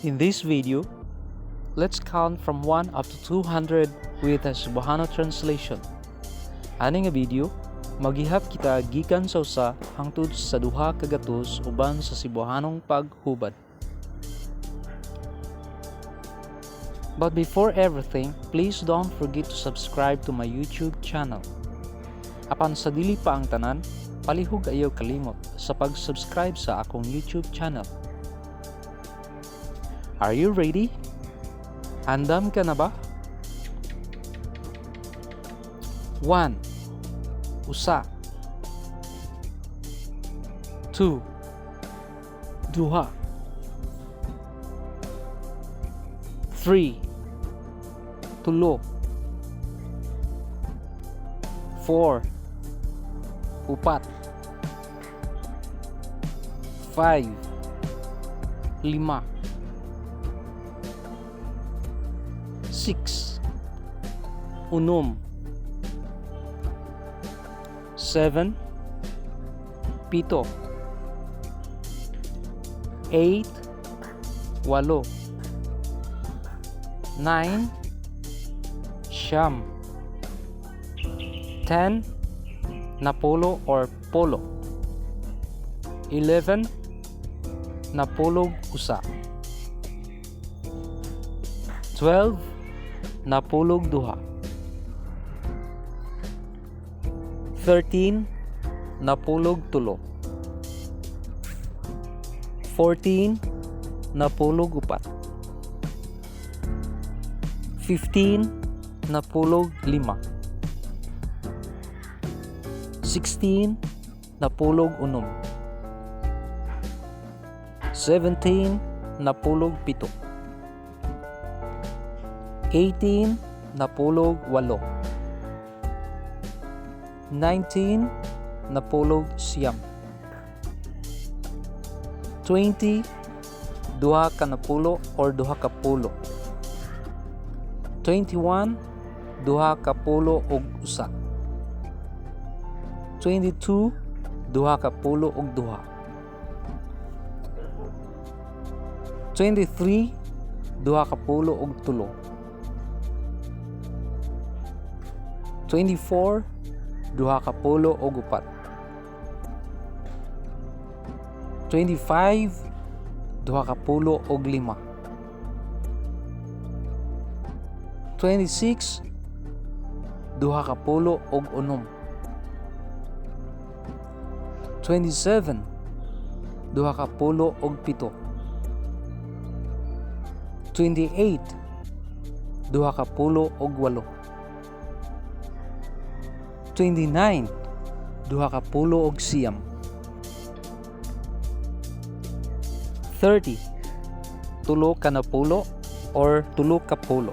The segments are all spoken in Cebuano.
In this video, let's count from 1 up to 200 with a Cebuano translation. Ani nga video, maghihap kita gikan sa 1 hangtod sa 200 uban sa Cebuanong paghubad. But before everything, please don't forget to subscribe to my YouTube channel. Apan sa dili pa ang tanan, palihog ayaw kalimot sa pag-subscribe sa akong YouTube channel. Are you ready? Andam ka na ba? 1. 1. 2. 2. 3. 3. 4. 4. 5. 5. 6. 6. 7. 7. 8. 8. 9. 9. 10. 10 or 10. 11. 11. 12. 12. 13. 13. 14. 14. 15. 15. 16. 16. 17. 17. 18. 18. 19. 19. 20. 20 or 20. 21. 21. 22. 22. 23. 23. 24. 24. 25. 25. 26. 26. 27. 27. 28. 28. 29. 29. 30. 30 or 30.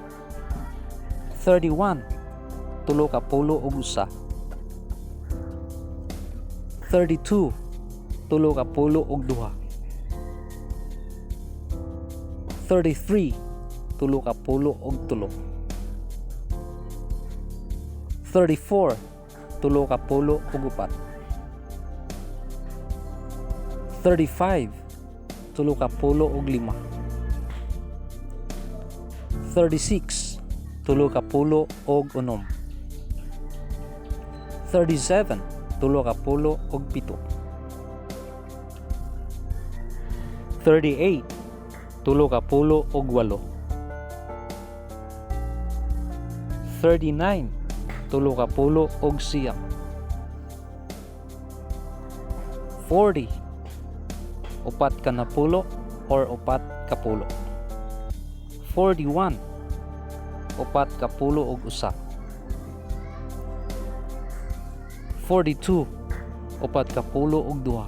31. 31. 32. 32. 33. 33. 34. 34. 35. 35. 36. 36. 37. 37. 38. 38. 39. 39. 40. 40 or 40. 41. 41. 42. 42.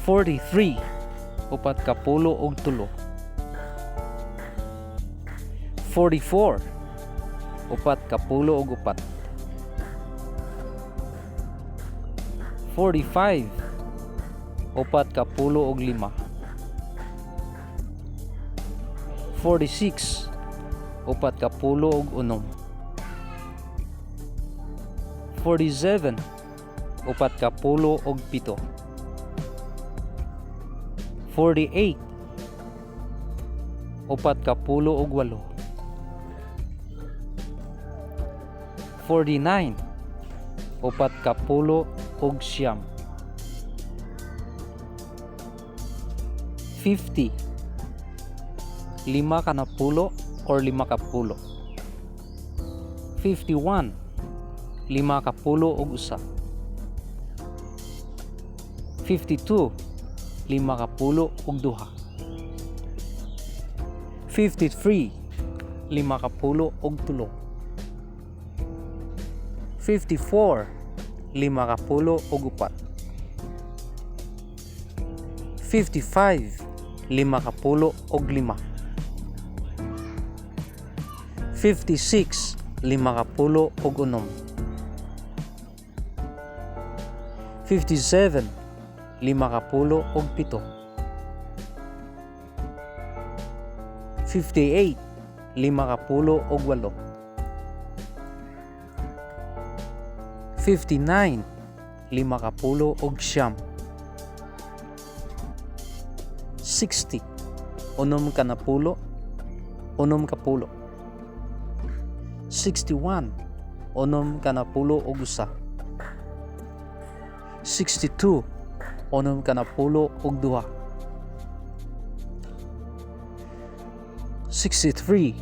43. 43. 44. 44. 45. 45. 46. 46. 47. 47. 48, 48. 49, 49. 50, 50 or 50. 51, 51. 52, 52. 53, 53. 54, 54. 55, 55. 56, 56. 57, 57. 58, 58. 59, 59. 60, 60, 60. 61, 61. 62, 62. 63, 63.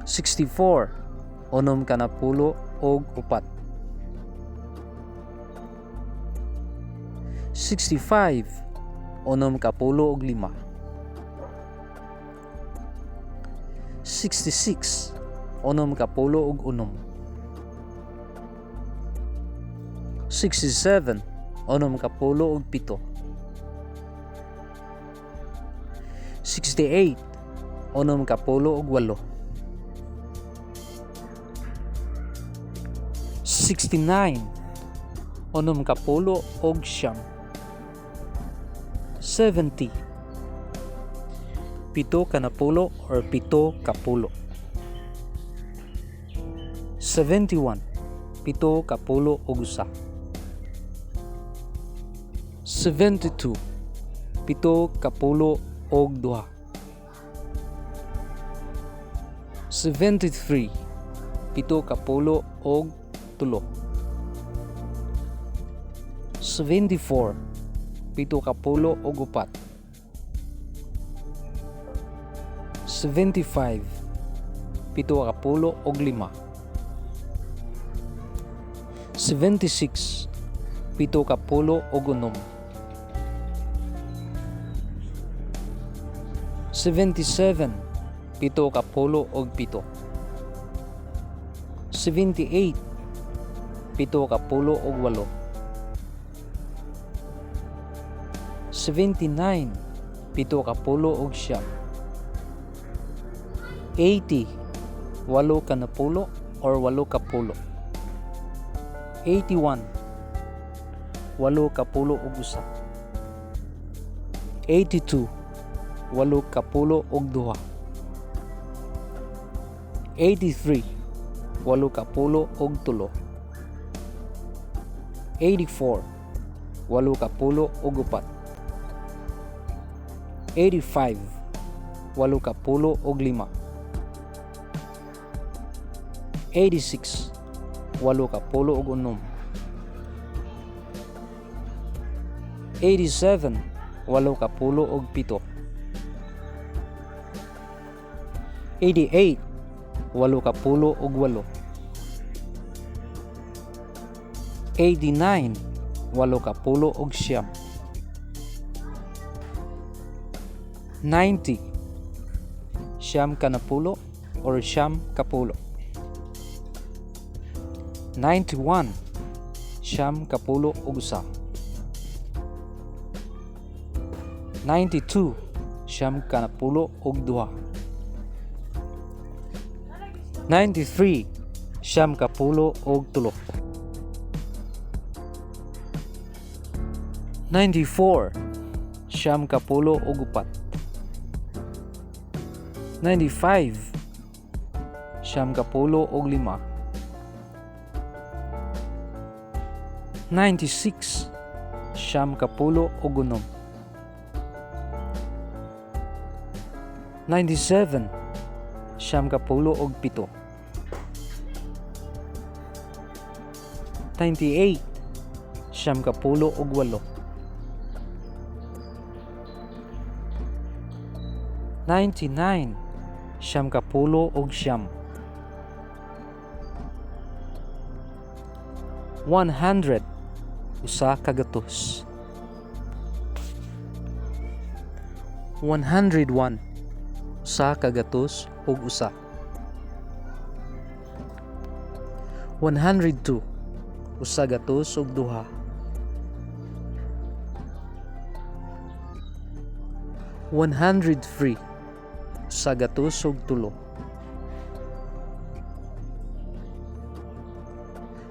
64, 64. 65, 65. 66, 66. 67, 67. 68, 68. 69, 69. 70, 70 or 70. 71, 71. 72, 72. 73, 73. 74, 74. 75, 75. 76, 76. 77, 77. 78, 78. 79, 79. 80, 80 or 80. 81, 81. 82, 82. 83, 83. 84, 84. 85, 85. 86, 86. 87, 87. 88, 88. 89, 89. 90, 90 or 90. 91, 91. 92, 92. 93, 93. 94, 94. 95, 95. 96, 96. 97, 97. 98, 98. 99, 99. 100, 100. 101, 101. 102, 102. 103, 103.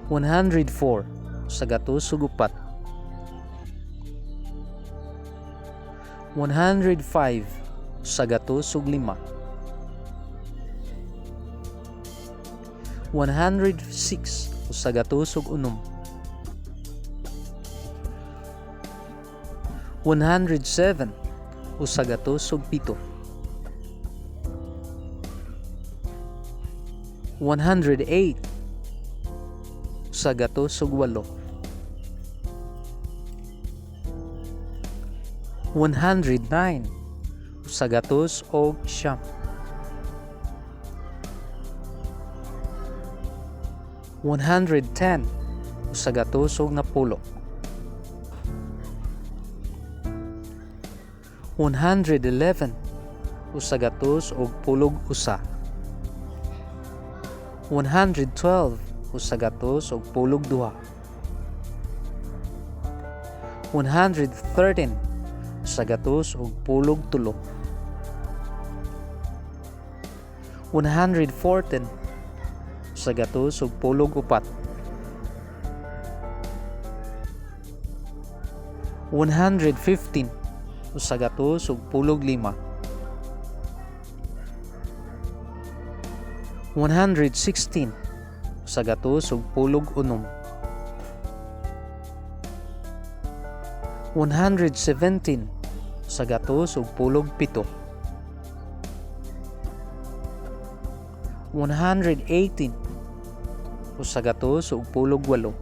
104, 104. 105, 105. 106, 106. 107, 107. 108, 108. 109, 109. 110, 110. 111, 111. 112, 112. 113, 113. 114, 114. 115, 115. 116, 116. 117, 117. 118, 118.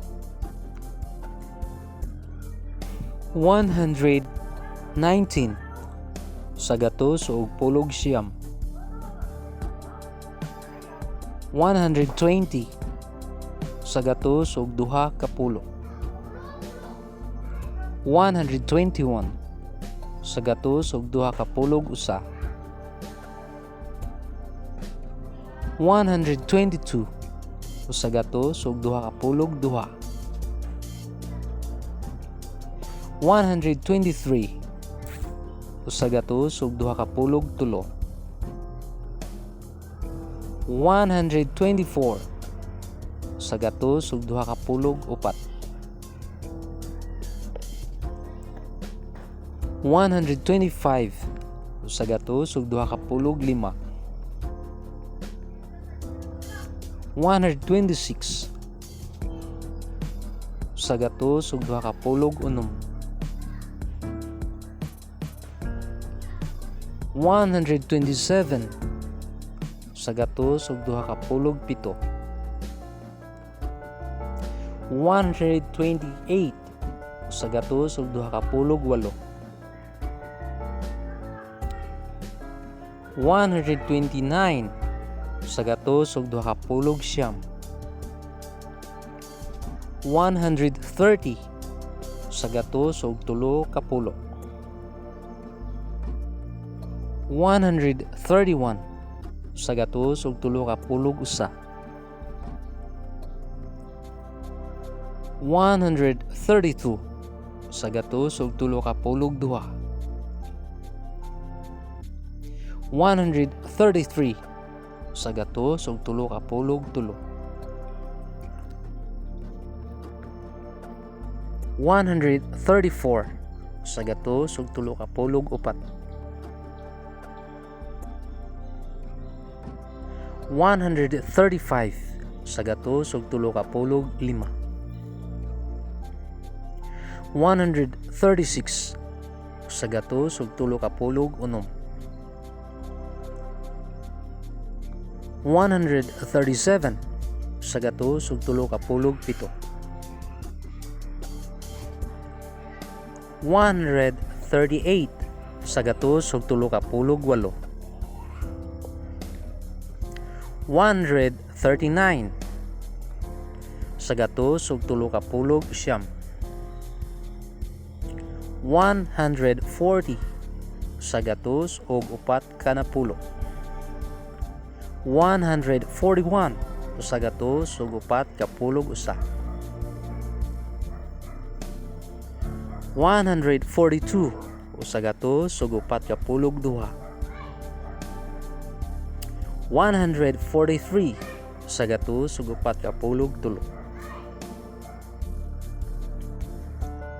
119, 119. 120, 120. 121, 121. 122, 122. 123, 123. 124, 124. 125, 125. 126, 126. 127, 127. 128, 128. 129, 129. 130, 130. 131, 131. 132, 132. 133, 133. 134, 134. 135, 135. 136, 139. 137, 137. 138, 138. 139, 139. 140, 140. 141, 141. 142, 142. 143, 143.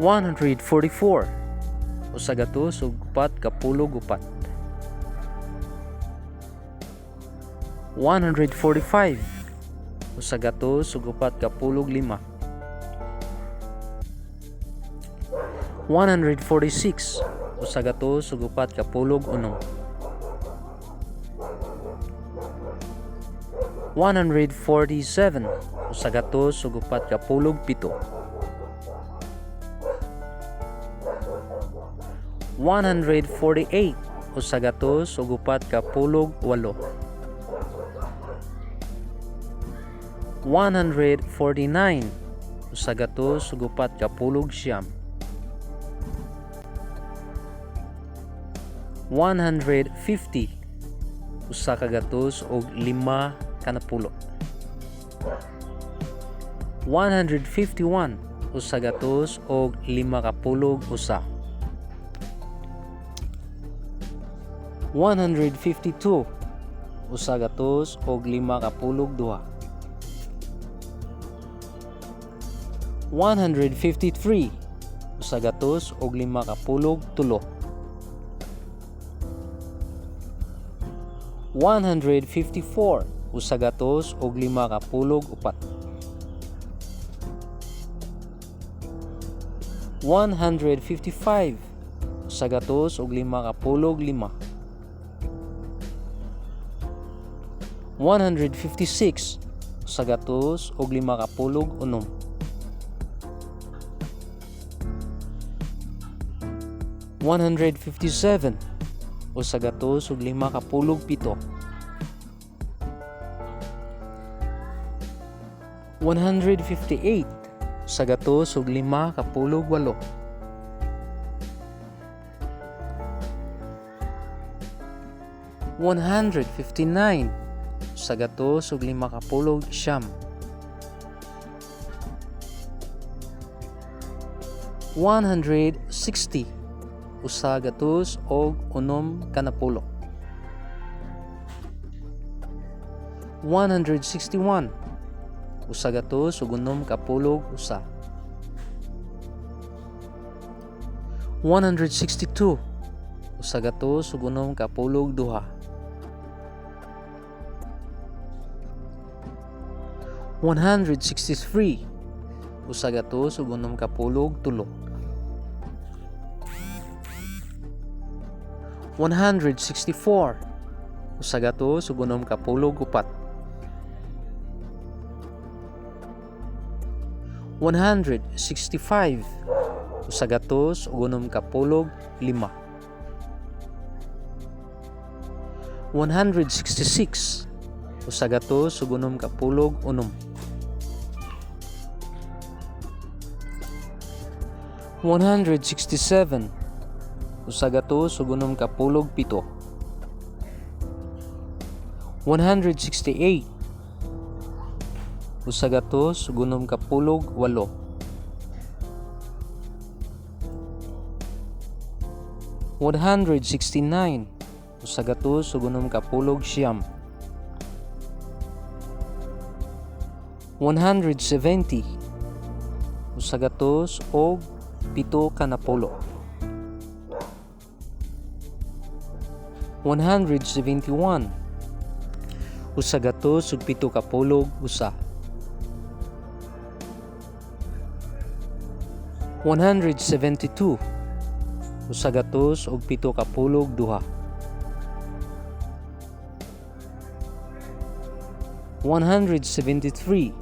144, 144. 145, 145. 146, 146. 147, 147. 148, 148. 149, 149. 150, 150. 151, 151. 152, 152. 153, 153. 154, 154. 155, 155. 156, 156. 157, 157. 158, 158. 159, 159. 160, 160. 161, 161. 162, 162. 163, 163. 164, 164. 165, 165. 166, 166. 167, 167. 168, 168. 169, 169. 170, 170. 171, 171. 172, 172. 173, 173.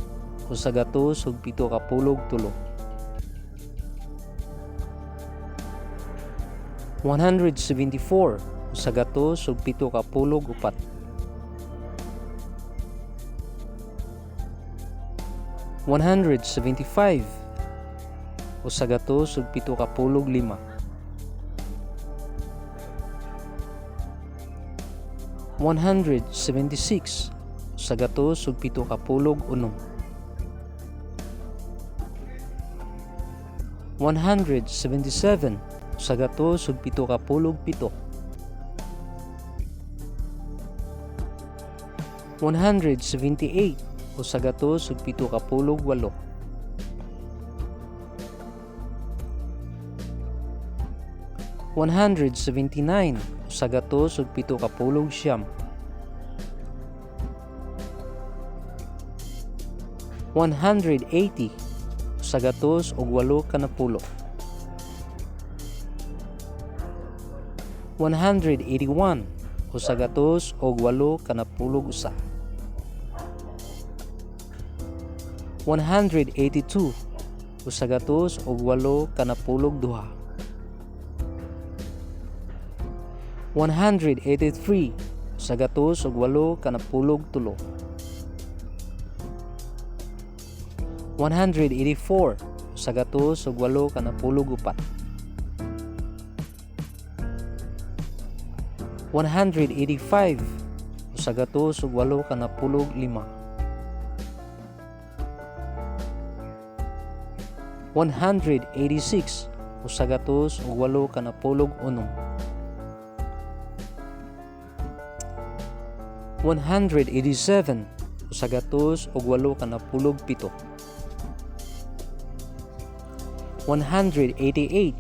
174, 174. 175, 175. 176, 176. 177, 177. 178, 178. 179, 179. 180, 180. 181, 181. 182, 182. 183, 183. 184, 184. 185, 185. 186, 186. 187, 187. 188, 188.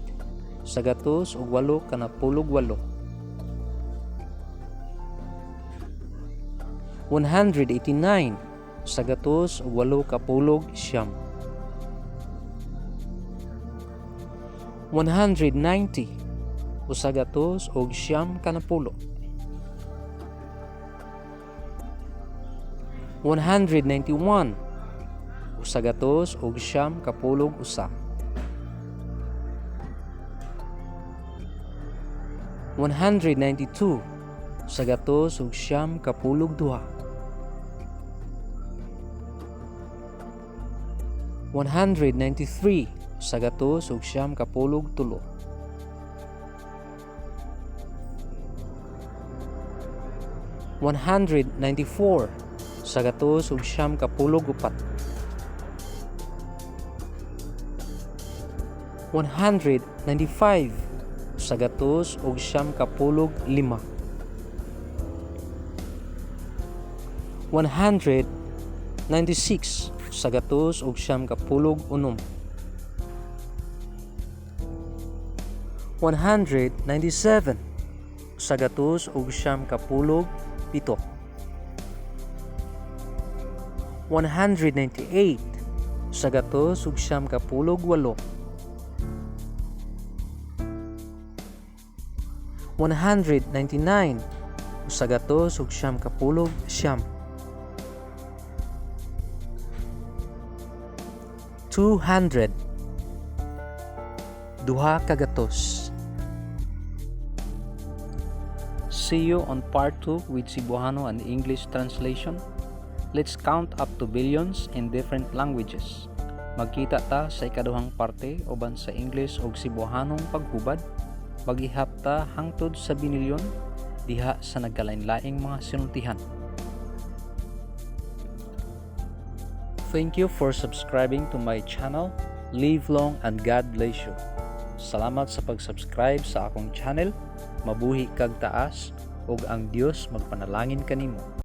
189, 189. 190, 190. 191, 191. 192, 192. 193, 193. 194, 194. 195, 195. 196, 196. 197, 197. 198, 198. 199, 199. 200, 200. See you on part 2 with Cebuano and English translation. Let's count up to billions in different languages. Magkita ta sa ikaduhang parte uban sa English ug Cebuanong paghubad. Maghihap ta hangtod sa binilyon diha sa nagkalain-laing mga sinultihan. Thank you for subscribing to my channel. Live long and God bless you. Salamat sa pag-subscribe sa akong channel. Mabuhi kag taas ug ang Dios magpanalangin kanimo.